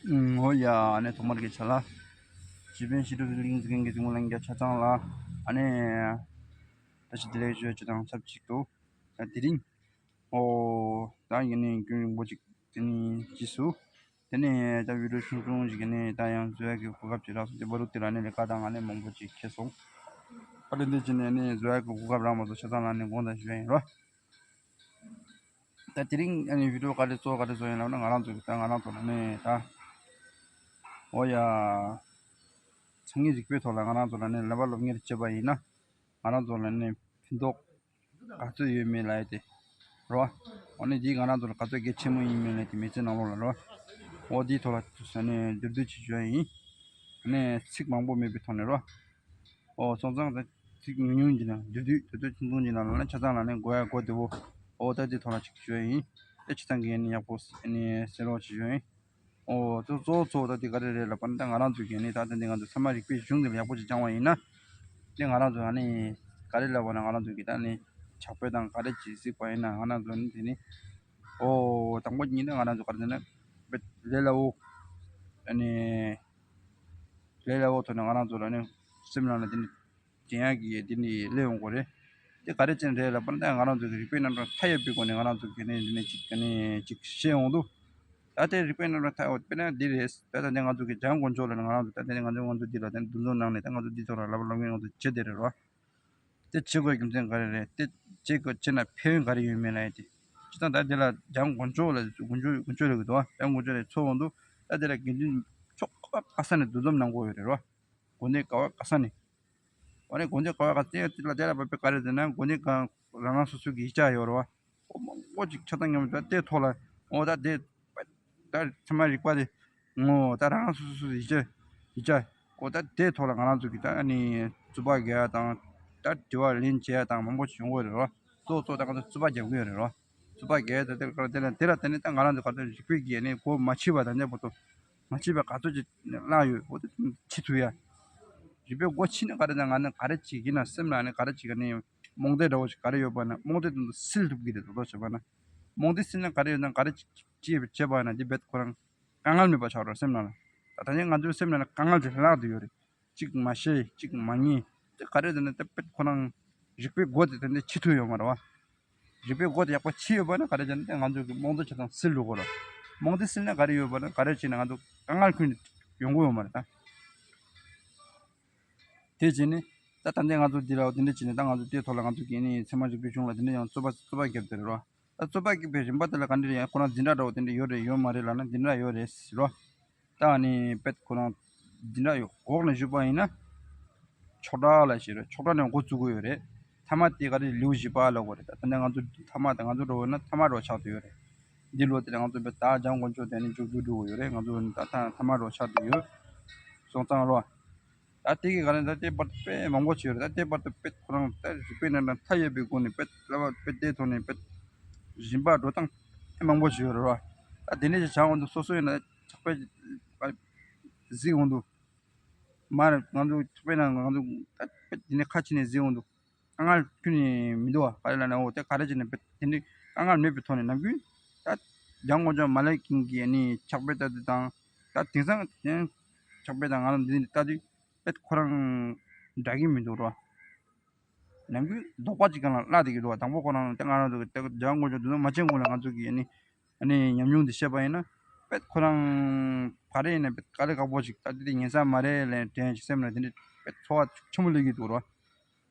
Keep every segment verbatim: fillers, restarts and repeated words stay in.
ཨུམ། ཨོ་ཡ། ཨ་ནི་ཐོག་མར་གྱི་ཆ་ལ། སྤྱི་དཔོན་ཞི་ཁྲོ་གླིང་འཛིན་མཁན་གྱི་གཟིགས་མོ་ལྷན་རྒྱས་ཆ་ཚང་ལ། ཨ་ནི། བཀྲ་ཤིས་བདེ་ལེགས་ཞུ་རྒྱུ་དང་ཆབས་ཅིག་ཏུ། ད་དེ་རིང་། ཨོ། ད་ཡིན་ནའི་རྒྱུན་རིང་པོ་ཅིག་དེ་ནི་རྗེས་སུ། དེ་ནས་ད་བི་ཌིའོ་ཆུང་ཆུང་ཞིག་ནས་ད་ཡང་བཟོ་ཡག་གི་གོ་སྐབས་ཅིག་རག་སོང་། དེ་བར་དུ་དེ་ལ་ནི་ལས་ཀ་དང་ཨ་ནི་མང་པོ་ཅིག་འཁྱེར་སོང་། ཨ་ནི་འདི་ཅི་ནས་ནི་བཟོ་ཡག་གི་གོ་སྐབས་རག་མ་སོང་། ཆ་ཚང་ལ་ནི་དགོངས་དག་ཞུ་ཡ་ཡིན་རོ། ད་དེ་རིང་ཨ་ནི་བི་ཌིའོ་ག་རེ་བཟོ་ག་རེ་བཟོ་ཡིན་ལབ་ན། ང་རང་ཚོ་གི་ད་ང་རང་ཚོ་ལ་ནི་ད། ཨོ་ཡ། ཚང་མའི་རིག་པའི་ཐོག་ལ་ང་རང་ཚོ་ལ་ནི་ལབ་པ་སློབ་གཉེར་བྱེད་པ་ཡིན་ན། ང་རང་ཚོ་ལ་ནི་ཕན་ཐོགས་ག་ཚོད་ཡོད་མེད་ལབ་ཡ་དེ་རོ། ཨ་ནི་འདི་ང་རང་ཚོ་ལ་ག་ཚོད་གལ་ཆེན་མོ་ཡིན་མིན་ལབ་ཡ་དེ་མི་ཚེ་ནང་ལོགས་ལ་རོ། ཨོ་འདིའི་ཐོག་ལ་ཨ་ནི་མདོར་བསྡུས་ཅིག་ཞུ་ཡ་ཡིན། ཨ་ནི་ཚིག་མང་པོ་མེད་པའི་ཐོག་ནས་རོ། ཨོ་སོང་ཙང་ད་ཚིག་ཉུང་ཉུང་གི་ནང་མདོར་བསྡུས་མདོར་བསྡུས་ཆུང་ཆུང་གི་ནང་ལ་ཆ་ཚང་ལ་ནི་གོ་ཡ་གོ་བདེ་བོ། ཨོ་ད་འདིའི་ཐོག་ལ་ཅིག་ཞུ་ཡ་ཡིན། ཨེ་ཆ་ཚང་གིས་ཨ་ནི་ཡག་པོ་ཨ་ནི་གསན་རོགས་ཅིག་ཞུ་ཡ་ཡིན། ཨོ་གཙོ་གཙོ་བོ་གཙོ་བོ་ད་དེ་ག་རེ་རེད་ལབ་པ་ན། ད་ང་རང་ཚོ་གིས་ནི་ད་ད་འདི་ང་ཚོ་ཚད་མ་རིག་པའི་གཞུང་འདི་ལ་ཡག་པོ་ཅིག་སྦྱངས་པ་ཡིན་ན། དེ་ང་རང་ཚོ་ཨ་ནི་ག་རེ་ལབ་པ་ན། ང་རང་ཚོ་གིས་ད་ནི་ཕྱག་དཔེ་དང་ག་རེ་ཅིག་གཟིགས་པ་ཡིན་ན། ང་རང་ཚོ་ནི་དེ་ནི་ཨོ་དང་པོ་ཉིད་ནི་ང་རང་ཚོ་ག་རེ་ཟེར་ན་ལས་སླ་བོ། ཨ་ནི་ལས་སླ་བོ་ཐོག་ནས་ང་རང་ཚོ་ལ་ནི་སེམས་ནང་ལ་དེ་ནི་དྲན་ཡག་གི་དེ་ནི་སླེབས་ཡོང་གི་རེད། དེ་ག་རེ་བྱས་ནས་རེད་ལབ་པ་ན། ད་ང་རང་ཚོ་གི་རིག་པའི་རྣམ་གྲངས་མཐའ་ཡས་པའི་སྒོ་ནས་ང་རང་ཚོ་གི་ནི་འདི་ནས་ཅིག་ག་ནས་ཅིག་ཤེས་ཡོང་དུས། ད་དེ་རིག་པའི་རྣམ་གྲངས་མཐའ་ཡས་དཔེར་ན་འདི་རེད། ད་ད་ནི་ང་ཚོ་གི་འཇམ་དབྱངས་དཀོན་མཆོག་ལ་ནི་ང་རང་ཚོ་ད་དེ་ནི་ང་ཚོ་ང་ཚོ་འདི་ལ་དེ་འདུ་འཛོམས་གནང་ནས་ད་ང་ཚོ་འདི་ཐོག་ལ་ལབ་པ་ལབ་མཁན་ང་ཚོ་བྱེད་བསྡད་རེད་རོ། དེ་བྱེད་དགོས་རྒྱུ་མཚན་ག་རེ་རེད། དེ་བྱེད་དགོས་བྱས་ན་ཕན་ཡོན་ག་རེ་ཡོད་མེད་ལབ་ཡ་དེ། སྤྱིར་བཏང་ད་དེ་ལ་འཇམ་དབྱངས་དཀོན་མཆོག་ལ་དཀོན་མཆོག་དཀོན་མཆོག་ལ་གི་འདུག་འཇམ་དབྱངས་དཀོན་མཆོག་ལ་ཚོགས་འོང་དུས། ད་དེ་ལ་དགེ་འདུན་ཕྱོགས་ག་བ་ག་ས་ནས་འདུ་འཛོམས་གནང་གི་ཡོད་རེད་རོ། དགོན་སྡེ་ག་བ་ག་ས་ནས། འོ་ནས་དགོན་སྡེ་ག་བ་ག་ས་དེ་ལ་དེ་ལ་བབས་པའི་ག་རེ་ཟེར་ན། དགོན་སྡེ་གང་རང་རང་སོ་སོ་གི་ཡིག་ཆ་ཡོད་རེད་བ། ཨོ་མང་པོ་ཅིག་ཆ་ཚང་མཉམ་དུ་དེ་ཐོག་ལ། ཨོ་ད་དེ་ད་ཚད་མ་རིག་པ་དེ། ཨོ་ད་རང་རང་སོ་སོ་སོ་སོ་ཡིག་ཆ་ཡིག་ཆ། ཨོ་ད་དེ་ཐོག་ལ་ང་རང་ཚོ་གི་ད་ནི་རྩོད་པ་རྒྱག་ཡ་དང་། ད་དྲི་བ་ལན་བྱེད་ཡ་དང་མང་པོ་ཅིག་ཡོང་གི་ཡོད་རེད་རོ། གཙོ་བོ་གཙོ་བོ་ད་ང་ཚོ་རྩོད་པ་རྒྱག་གི་ཡོད་རེད་རོ། རྩོད་པ་རྒྱག་ཡ་ད་དེ་ག་དེ་ལ་དེ་ལ་དེ་ནི་ད་ང་རང་ཚོ་ག་ཚོད་རིག་པའི་གི་ནི་གོ་མ་ཕྱིས་པ་དང་། འདྲ་པོ་ཏོ་མ་ཕྱིས་པ་ག་ཚོད་ཅིག་བརླག་ཡོད། ཨོ་དེ་ཕྱིས་ཐུབ་ཡ། རིག་པའི་སྒོ་ཕྱེ་ནས་ག་རེ་ན་ང་ནི་ག་རེ་བྱེད་ཀྱི་ན་སེམས་ལ་ནི་ག་རེ་བྱེད་ཀྱི་ནི་རྨོངས་དད་འདྲ་བོ་ཞིག་ག་རེ་ཡོད་པ་ན་རྨོངས་དད་དེ་ཚོ་སེལ་ཐུབ་ཀྱི་རེད། དོ་དོ་བྱས་པ་ན་རྨོངས་དད་སེལ་ན་ག་རེ་ཡོད་ན་ག་རེ་བྱེད་བྱེད་པ་ན་དེ་རྦད་ཁོ་རང་དཀའ་ངལ་མེད་པ་ཆགས་འགྲོ་སེམས་ནང་ལ། ད་ད་ནི་ང་ཚོའི་སེམས་ནང་ལ་དཀའ་ངལ་དེ་བརླག་བསྡད་ཡོད་རེད། གཅིག་མ་ཤེས་གཅིག་མ་ངེས་དེ་ག་རེ་ཟེར་ན་དེ་རྦད་ཁོ་རང་རིག་པའི་སྒོ་དེ་དེ་འདྲ་ཕྱེ་ཐུབ་ཡོད་མ་རེད་བ། རིག་པའི་སྒོ་དེ་ཡག་པོ་ཕྱེ་ཡོད་པ་ན་ག་རེ་བྱས་ན་དེ་ང་ཚོ་གི་རྨོངས་དད་ཆ་ཚང་སེལ་འགྲོ་གི་རེད། རྨོངས་དད་སེལ་ན་ག་རེ་ཡོད་པ་ན་ག་རེ་བྱས་ན་ང་ཚོ་དཀའ་ངལ་ཁྱོན་ནས་ཡོང་གི་ཡོད་མ་རེད་ད། དེ་བྱས་ནས་ད་ད་ལྟ་ང་ཚོ་འདི་ལ་འདི་འདྲ་བྱས་ནས་ད་ང་ཚོ་དེའི་ཐོག་ལ་ང་ཚོ་གི་ནི་ཚད་མ་རིག་པའི་གཞུང་ལ་དེ་འདྲ་ཡང་རྩོད་པ་རྩོད་པ་བརྒྱབ་དེ་རེད་རོ། ད་རྩོད་པ་བརྒྱབ་པའི་རིམ་པ་དེ་ལ་ག་འདྲ་ཡང་ཁོ་རང་འཛིན་གྲྭ་འདྲ་བོ་དེ་འདྲ་ཡོད་རེད་ཡོད་མ་རེད་ལབ་ན་འཛིན་གྲྭ་ཡོད་རེད་ཟེར་རོ། ད་ནི་རྦད་ཁོ་རང་འཛིན་གྲྭ་ཡོད་འོག་ནས་ཞུས་པ་ཡིན་ན། ཆོག་གྲྭ་ལ་ཞེས་རེད། ཆོག་གྲྭ་ནས་འགོ་བཙུགས་ཀྱི་ཡོད་རེད། མཐའ་མ་དེ་ག་རེ་ལེའུ་བཞི་པ་ལབ་དགོས་རེད། ད་ད་ནི་ང་ཚོ་མཐའ་མ་དང་ང་ཚོ་འགྲོ་བ་ན་མཐའ་མ་འགྲོ་ཆགས་བསྡད་ཡོད་རེད། འདི་ལོ་དེ་ལ་ང་ཚོ་རྦད་ད་འཇམ་དབྱངས་དཀོན་མཆོག་དེ་ནི་མཇུག་བསྡུ་འགྲོ་གི་ཡོད་རེད། ང་ཚོ་ད་ད་མཐའ་མ་འགྲོ་ཆགས་བསྡད་ཡོད། སོང་ཙང་རོ། ད་དེ་གི་ག་རེ་ད་དེ་བར་དུ་དཔེ་མང་པོ་ཞིག་ཡོད་རེད། ད་དེ་བར་དུ་དཔེ་ཁོ་རང་ད་རིག་པའི་རྣམ་གྲངས་མཐའ་ཡས་པའི་སྒོ་ནས་དཔེ་བསླབ་པ་དཔེ་དེའི་ཐོག་ནས་དཔེ་རིམ་པ་འགྲོ་སྟངས་དཔེ་མང་པོ་ཞིག་ཡོད་རེད་བ། ད་དེ་འདྲ་ཞིག་བྱ་འོང་དུས་སོ་སོ་ཡིན་ན་ཕྱག་དཔེ་གཟིགས་འོང་དུས། མར་ང་ཚོ་ཕྱག་དཔེ་ནང་ང་ཚོ་ད་དཔེ་དེ་ནས་ཁ་ཕྱེ་ནས་གཟིགས་འོང་དུས། དཀའ་ངལ་ཁྱོན་ནས་མི་འདུག་བ། ག་རེ་ལབ་ན་འོ་དེ་ག་རེ་བྱས་ནས་དཔེ་དེ་འདྲའི་དཀའ་ངལ་མེད་པའི་ཐོག་ནས་ནམ་རྒྱུན་ད་འཇམ་དབྱངས་དཀོན་མཆོག་མ་ལེགས་མཁན་གྱི་ནི་ཕྱག་དཔེ་ལྟ་དུས་དང་། ད་དེང་སང་དེང་ཕྱག་དཔེ་དང་ང་རང་འདི་ནས་ལྟ་དུས་དཔེ་ཁོ་རང་འདྲ་གི་མི་འདུག་རོ། ནམ་རྒྱུན་དོགས་པ་ཅིག་སྒང་ལ་བརླག་བསྡད་ཀྱི་འདུག་བ། དང་པོ་ཁོ་རང་དེ་ང་རང་ཚོ་གི་དེ་འཇམ་དབྱངས་དཀོན་མཆོག་འདུ་འཛོམས་མ་བྱས་གོང་ལ་ང་ཚོ་གི་ནི་ཨ་ནི་ཉམས་མྱོང་འདི་བཤད་པ་ཡིན་ན། དཔེ་ཁོ་རང་ག་རེ་ཡིན་ན་དཔེ་དཀའ་ལས་ཁག་པོ་ཞིག་ད་དེ་དེ་ཉན་ས་མ་རེད་ལབ་དྲན་ཞིག་སེམས་ལ་དེ་འདྲའི་དཔེ་ཚོར་བ་ཤུགས་ཆེན་པོ་སླེབས་ཀྱི་འདུག་རོ།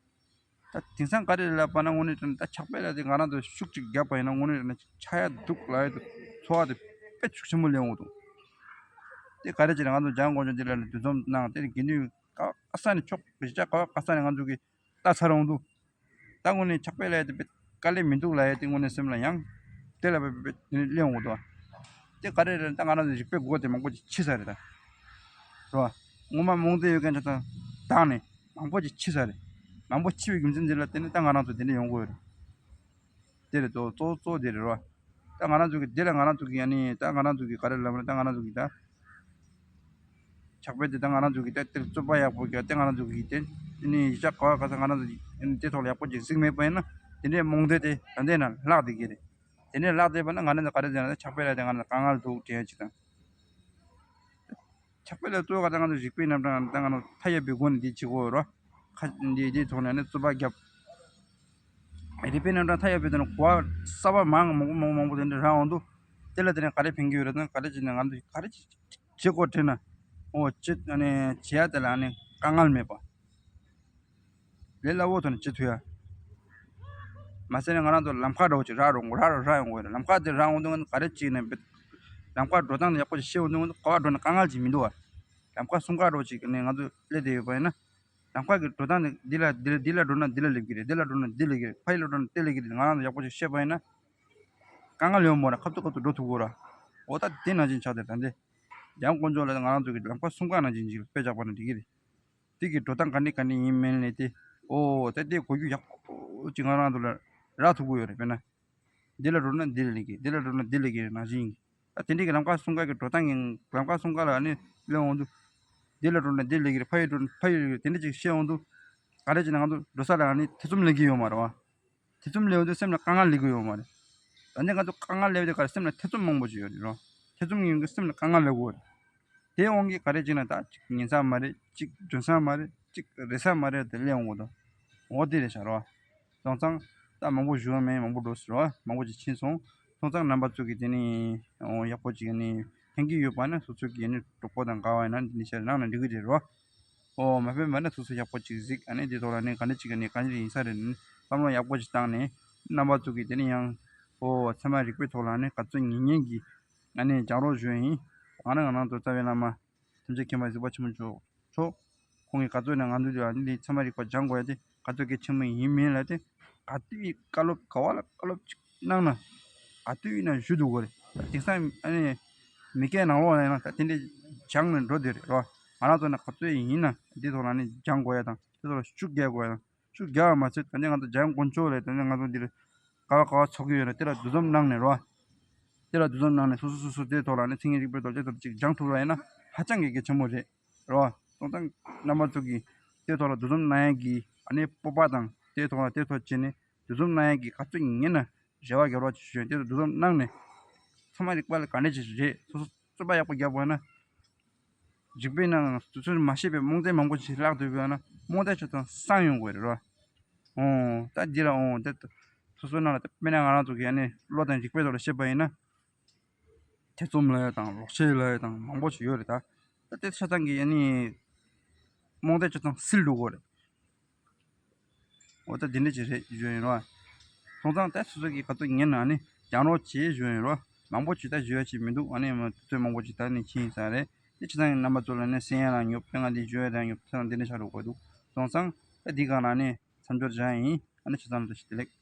ད་དེང་སང་ག་རེ་ལབ་པ་ན་དངོས་གནས་དྲང་ད་ཕྱག་དཔེ་ལ་དེ་ང་རང་ཚོ་ཤུགས་གཅིག་བརྒྱབ་པ་ཡིན་ན་དངོས་གནས་དྲང་ཆག་ཡ་འདུག་ལབ་ཡ་དེ་ཚོར་བ་དེ་དཔེ་ཤུགས་ཆེན་པོ་སླེབས་འོང་འདུག་དེ་ག་རེ་བྱས་ན་ང་ཚོ་འཇམ་དབྱངས་དཀོན་མཆོག་འདི་ལ་ནི་འདུ་འཛོམས་གནང་། དེ་དགེ་འདུན་ག་བ་ག་ས་ནས་ཕྱོགས་གཞིས་ཆགས་ག་བ་ག་ས་ནས་ང་ཚོ་གི་ལྟ་ཚར་འོང་དུས། ད་དངོས་གནས་ཕྱག་དཔེ་ལབ་ཡ་དེ་དཔེ་དཀའ་ལས་མི་འདུག་ལབ་ཡ་དེ་དངོས་གནས་སེམས་ལ་ཡང་དེ་ལ་དཔེ་དཔེ་དེ་ནས་སླེབས་འོང་གི་འདུག་དེ་ག་རེ་རེད། ད་ང་རང་ཚོ་རིག་པའི་སྒོ་དེ་མང་པོ་ཅིག་ཕྱེ་ས་རེད་ད། རོ། སྔོན་མ་རྨོངས་དད་ཡོད་མཁན་ཆ་ཚང་དག་ནས་མང་པོ་ཅིག་ཕྱེ་ས་རེད། མང་པོ་ཕྱེ་བའི་རྒྱུ་མཚན་དེ་ལ་བརྟེན་ནས་ད་ང་རང་ཚོ་དེ་འདྲ་ཡོང་གི་ཡོད་རེད། དེ་རེད་དོ། གཙོ་བོ་གཙོ་བོ་དེ་རེད་རོ། ད་ང་རང་ཚོ་གི་དེ་ལ་ང་རང་ཚོ་གི་ཡ་ནི་ད་ང་རང་ཚོ་གི་ག་རེ་ལབ་ན་ད་ང་རང་ཚོ་གི་ད། ཕྱག་དཔེ་དེ་ད་ང་རང་ཚོ་གི་ད་དེར་རྩོད་པ་ཡག་པོ་རྒྱག་དེ་ང་རང་ཚོ་གི་དེ་ནི་ཡིག་ཆ་ག་བ་ག་ས་ང་རང་ཚོ་གི་དེ་ཐོག་ལ་ཡག་པོ་ཅིག་གཟིགས་མེད་པ་ཡིན་ན་དེ་འདྲའི་རྨོངས་དད་དེ་ད་འདྲའི་ན་བརླག་བསྡད་ཀྱི་རེད། དེ་འདྲའི་བརླག་བསྡད་པ་ན་ང་རང་ཚོ་ག་རེ་ཟེར་ན་ད་ཕྱག་དཔེ་ལ་དེ་ང་རང་དཀའ་ངལ་འདུག་དྲན་ཡ་ཅིག་དང་། ཐག་པ་ལ་གཙོ་བོ་ག་ད་ང་ཚོ་རིག་པའི་རྣམ་གྲངས་ད་ང་ཚོ་མཐའ་ཡས་པའི་སྒོ་ནས་འདི་བྱེད་དགོས་རོ། ཁ་འདི་འདི་ཐོག་ནས་ནི་རྩོད་པ་བརྒྱབ། རིག་པའི་རྣམ་གྲངས་མཐའ་ཡས་པའི་དོན་གོ་བ་གསར་པ་མང་མང་པོ་མང་པོ་མང་པོ་དེ་འདྲ་རག་འོང་དུས། དེ་ལ་དེ་ནས་ག་རེ་ཕན་གྱི་ཡོད་རེད་དང་ག་རེ་བྱས་ནས་ང་ཚོ་ག་རེ་བྱེད་དགོས་དྲན་ན། འོ་ཅི་ཨ་ནི་བྱེད་ཡ་དེ་ལ་ཨ་ནི་དཀའ་ངལ་མེད་པ། ལས་སླ་བོ་ཐོག་ནས་བྱེད་ཐུབ་ཡ། མ་ཟད་ནས་ང་རང་ཚོ་ལམ་ཁ་འདྲ་བོ་ཅིག་རག་རུང་རག་རུང་རག་ཡོང་གི་ཡོད་རེད། ལམ་ཁ་དེ་རག་འོང་དུས་ང་ཚོ་ག་རེ་བྱས་ནས་འབད། ལམ་ཁ་འགྲོ་སྟངས་དེ་ཡག་པོ་ཅིག་ཤེས་འོང་དུས་ང་ཚོ་ག་པར་འགྲོ་ན་དཀའ་ངལ་ཅིག་མི་འདུག་བ། ལམ་ཁ་སྲུང་སྐར་འདྲ་བོ་ཅིག་ནས་ང་ཚོ་སླེབས་བསྡད་ཡོད་པ་ཡིན་ན། ལམ་ཁ་གི་འགྲོ་སྟངས་དེ་འདི་ལ་འདི་ལ་འདི་ལ་འགྲོ་ན་འདི་ལ་སླེབས་ཀྱི་རེད། འདི་ལ་འགྲོ་ན་འདི་སླེབས་ཀྱི་རེད། ཕ་ཡི་ལ་འགྲོ་ན་དེ་སླེབས་ཀྱི་རེད། ང་རང་ཚོ་ཡག་པོ་ཅིག་ཤེས་པ་ཡིན་ན། དཀའ་ངལ་ཡོད་མ་རེད། ཁ་ཐུག་ཁ་ཐུག་འགྲོ་ཐུབ་གོ་ར། འོ་ད་དེ་ནང་བཞིན་ཆགས་ཏེ་ད་འདི། འཇང་དཀོན་མཆོག་ལ་ང་རང་ཚོ་གི་ལམ་ཁ་སྲུང་སྐར་ནང་བཞིན་ཅིག་དཔེ་བཞག་པ་ན་འགྲིག་གི་རེད། དེ་གི་འགྲོ་སྟངས་ག་ནས་ག་ནས་ཡིན་མིན་ལས་དེ། ཨོ་ད་དེ་གོ་རྒྱུ་ཡག་པོ་ཅིག་ང་རང་ཚོ་ལ་རག་ཐུབ་ཀྱི་ཡོད་རེད། དཔེར་ན། འདི་ལ་འགྲོ་ན་འདི་ལ་སླེབས་ཀྱི། འདི་ལ་འགྲོ་ན་འདི་ལ་སླེབས་ཀྱི་ནང་བཞིན་ཡིན། ད་དེ་འདྲའི་གི་ལམ་ཁ་སྲུང་སྐར་གི་འགྲོ་སྟངས་ཀྱི་ལམ་ཁ་སྲུང་སྐར་ལ་ནི་སླེབས་འོང་དུས། འདི་ལ་འགྲོ་ན་འདི་ལ་སླེབས་ཀྱི་རེད། ཕ་ཡི་འགྲོ་ན་ཕ་ཡི་སླེབས་ཀྱི་རེད། དེ་འདྲ་ཅིག་ཤེས་འོང་དུས། ག་རེ་བྱས་ན་ང་ཚོ་འགྲོ་ས་ལ་ནི་ཐེ་ཚོམ་སླེབས་ཀྱི་ཡོད་མ་རེད་བ། དེ་ཚོ་སླེབས་ཡོང་དུས་སེམས་ལ་དཀའ་ངལ་སླེབས་ཀྱི་ཡོད་མ་རེད། ད་ནི་ང་ཚོ་དཀའ་ངལ་སླེབས་དུས་ག་རེ་སེམས་ལ་ཐེ་ཚོམ་མང་པོ་ཞིག་ཡོད་རེད་རོ། ཐེ་ཚོམ་ཡོང་གི་སེམས་ལ་དཀའ་ངལ་སླེབས་ཀྱི་ཡོད་རེད། དེ་དབང་གིས་ག་རེ་བྱས་ན་ད་གཅིག་ཉན་ས་མ་རེད། གཅིག་འཇོན་ས་མ་རེད། གཅིག་རེད་ས་མ་རེད་དེ་སླེབས་ཡོང་གི་འདུག་འོ་དེ་རེད་ཤག་རོ། སོང་ཙང་ད་མང་པོ་ཞུ་བ་མེད། མང་པོ་འགྲོ་ཟེར་རོ། མང་པོ་ཅིག་ཕྱིན་སོང་། སོང་ཙང་རྣམ་པ་ཚོ་གིས་དེ་ནི་འོ་ཡག་པོ་ཅིག་ནི་ཕན་གྱི་ཡོད་པ་ན་སོ་སོ་གིས་ནི་གྲོགས་པོ་དང་འགལ་བ་ཡིན་ན་འདི་ནི་ཤར་གནང་ན་འགྲིག་གི་རེད་རོ། ཨོ་མ་ཕན་པ་ན་སོ་སོ་ཡག་པོ་ཅིག་གཟིགས། ཨ་ནི་དེ་ཐོག་ལ་ནི་ག་འདྲ་ཅིག་ག་ནི་ག་འདྲ་ཡིན་ས་རེད། ནི་བསམ་བློ་ཡག་པོ་ཅིག་བཏང་ནས་རྣམ་པ་ཚོ་གིས་དེ་ནི་ཡང་ཨོ་ཚད་མ་རིག་པའི་ཐོག་ལ་ནི་ག་ཚོད་ཉན་ཉན་གྱིས་ཨ་ནི་སྦྱང་རོགས་ཞུ་ཡ་ཡིན། ང་ནི་ང་རང་ཚོ་རྩ་བའི་བླ་མ་ཐམས་ཅད་མཁྱེན་པ་གཟིགས་པ་ཆེན་པོ་མཆོག་མཆོག་ཁོང་གིས་ག་ཚོད་ནས་ང་ཚོ་ལ་ཨ་ནི་ཚད་མ་རིག་པ་སྦྱང་དགོས་ཡ་དེ་ག་ཚོད་གལ་ཆེན་པོ་ཡིན་མིན་ལ་དེ། ག་དུས་བཀའ་སློབ་ག་བ་ལ་བཀའ་སློབ་ཅིག་གནང་ན། ག་དུས་ཡིན་ན་ཞུ་འདུག་གོ་རེད། དེང་སང་ཨ་ནི་མི་སྐད་ནང་ལོགས་ལ་ཡིན་ན་ད་དེ་འདྲའི་སྦྱང་ནས་འགྲོ་བསྡད་རེད་རོ། ང་རང་ཚོ་ནི་ག་ཚོད་ཡིན་ན་འདི་ཐོག་ལ་ནི་སྦྱང་དགོས་ཡ་དང་དེ་ཐོག་ལ་ཤུགས་རྒྱག་དགོས་ཡ་དང་། ཤུགས་རྒྱག་པ་མ་ཚད་ད་ནི་ང་ཚོ་འཇང་དཀོན་མཆོག་ལས་ད་ནི་ང་ཚོ་འདིར་ག་བ་ག་བ་ཚོགས་ཀྱི་ཡོད་ན་དེ་ལ་འདུ་འཛོམས་གནང་ནས་རོ། དེ་ལ་འདུ་འཛོམས་གནང་ནས་སོ་སོ་སོ་སོ་དེ་ཐོག་ལ་ནི་མཚན་ཉིད་རིག་པའི་རྡོ་རྗེ་ཐོག་ཅིག་སྦྱང་ཐུབ་པ་ཡིན་ན་ཧ་ཅང་གི་གལ་ཆེན་པོ་རེད། རེད་བ། སོང་ཙང་རྣམ་པ་ཚོ་གིས་དེ་ཐོག་ལ་འདུ་འཛོམས་གནང་ཡས་ཀྱི་ཨ་ནི་སྤོབས་པ་དང་དེ་ཐོག་ལ་དེ་ཐོག་བྱས་ནས་འདུ་འཛོམས་གནང་ཡས་ཀྱི་ག་ཚོད་ཉན་ན་རེ་བ་རྒྱབ་རོགས་ཞུ་ཡོད། དེ་ཐོག་འདུ་འཛོམས་གནང་ནས་ཚང་མ་རིག་པ་ལ་ག་འདྲ་ཅིག་རེད། སོ་སོ་རྩོད་པ་ཡག་པོ་རྒྱབ་དགོས་ན་རིག་པའི་ནང་སོ་སོས་མ་ཤེས་པའི་རྨོངས་དད་མང་པོ་ཞིག་བརླག་འདུག་པས་ན་རྨོངས་དད་ཆ་ཚང་སངས་ཡོང་དགོས་རེད་རོ། ཨོ་ད་འདི་ལ་ཨོ་ད་སོ་སོ་ནང་ལ་ད་དཔེར་ན་ང་རང་ཚོ་གི་ཨ་ནི་བློ་དང་རིག་པའི་ཐོག་ལ་བཤད་པ་ཡིན་ན། ཐེ་ཚོམ་ལབ་ཡ་དང་ལོག་ཤེས་ལབ་ཡ་དང་མང་པོ་ཞིག་ཡོད་རེད་ད། ད་དེ་ཆ་ཚང་གི་ཨ་ནི་རྨོངས་དད་ཆ་ཚང་སིལ་འགྲོ་གི་རེད། འོ་ད་འདི་འདྲ་ཅིག་རེད་ཞུ་ཡིན་རོ། སོང་ཙང་ད་སོ་སོ་གི་ག་ཚོད་ཉན་ན་ནི་སྦྱང་རོགས་བྱེད་ཞུ་ཡིན་རོ། མང་པོ་ཅིག་ད་ཞུ་ཡ་ཅིག་མི་འདུག་ཨ་ནི་མ་དུས་ཚོད་མང་པོ་ཅིག་ད་ནི་ཕྱིན་ས་རེད། དེ་ཆ་ཚང་གི་རྣམ་པ་ཚོ་ལ་ནི་གསན་ཡ་རང་ཉོབ་དཔེ་ང་འདི་ཞུ་ཡ་རང་ཉོབ་ཚང་འདི་འདྲ་ཆགས་འགྲོ་གི་འདུག་སོང་ཙང་ད་འདི་གང་ལ་ནི་མཚམས་སྦྱོར་བྱ་ཡ་ཡིན། ཨ་ནི་ཆ་ཚང་ལ་བཀྲ་ཤིས་བདེ་ལེགས།